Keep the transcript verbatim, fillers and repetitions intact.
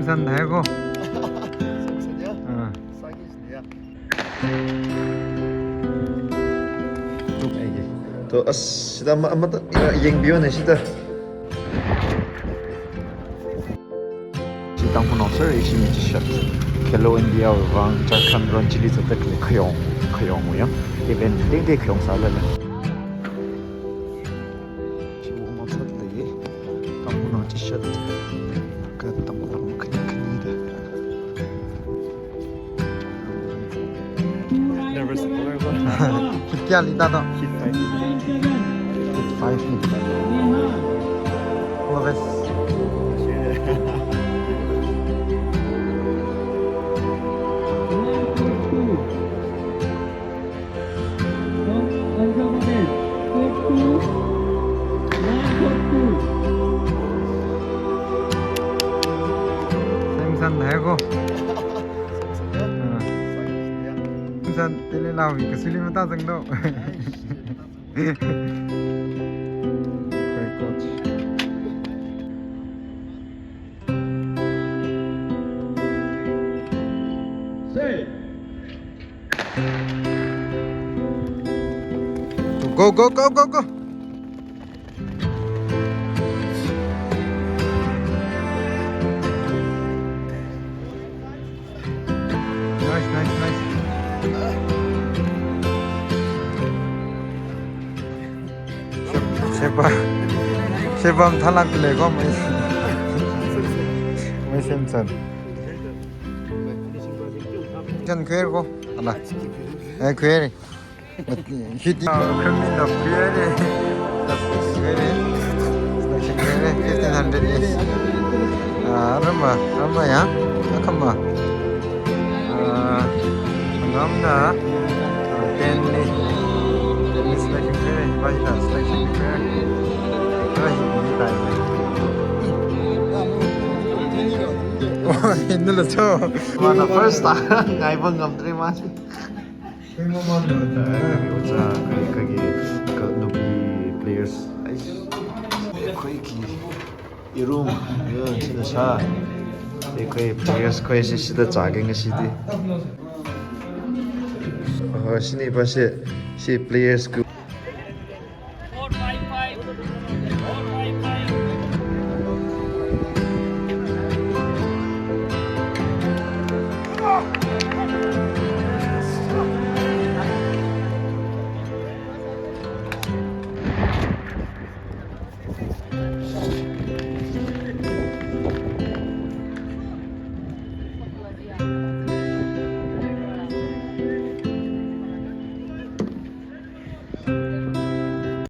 San hai ko. Ah. To, as, sida ma, ma ta, yangbiyo ne sida. Shi Tangkhulnao sir, ishi mi chishat. Khelo India wui vang Jharkhand run chili zatak le khayong, khayong wui yang. Event ding ding khayong sālala. Shi wo ma chat le, Tangkhulnao chishat. Ka Tangkhulnao khani khani da. Never score. Hit kayāli tāda? Hit five. Hit five. All the best. Samson hai ko. Ah. Samson tele lawi kasuli mata zangdo. Great coach. Say. Go, go, go, go, go. Nice, nice, nice. Sheba, Sheba mathālāk le ko mai. Mai Samson. Chan khuiya ko. Ala. Eh, khuiya. But, uh, hit. Uh, criminal khuiya. Khuiya. Selection khuiya. Fifteen hundred, yes. Ah, rāma, rāma ya. Akhama. Ah, ngamna. Ah, ten ni. Ten ni selection khuiya. Bajina selection khuiya. Bajina. Oh, ini lah tu. Mana first time. Ngai pun ngam terima. Oja, kha, kha, kha, nupi players. Ai, khuiki, irum, yo, china sha. Ai, khui players, khui shi, shida chāki ngashidi. Oh, shini pa shi, shi players ku.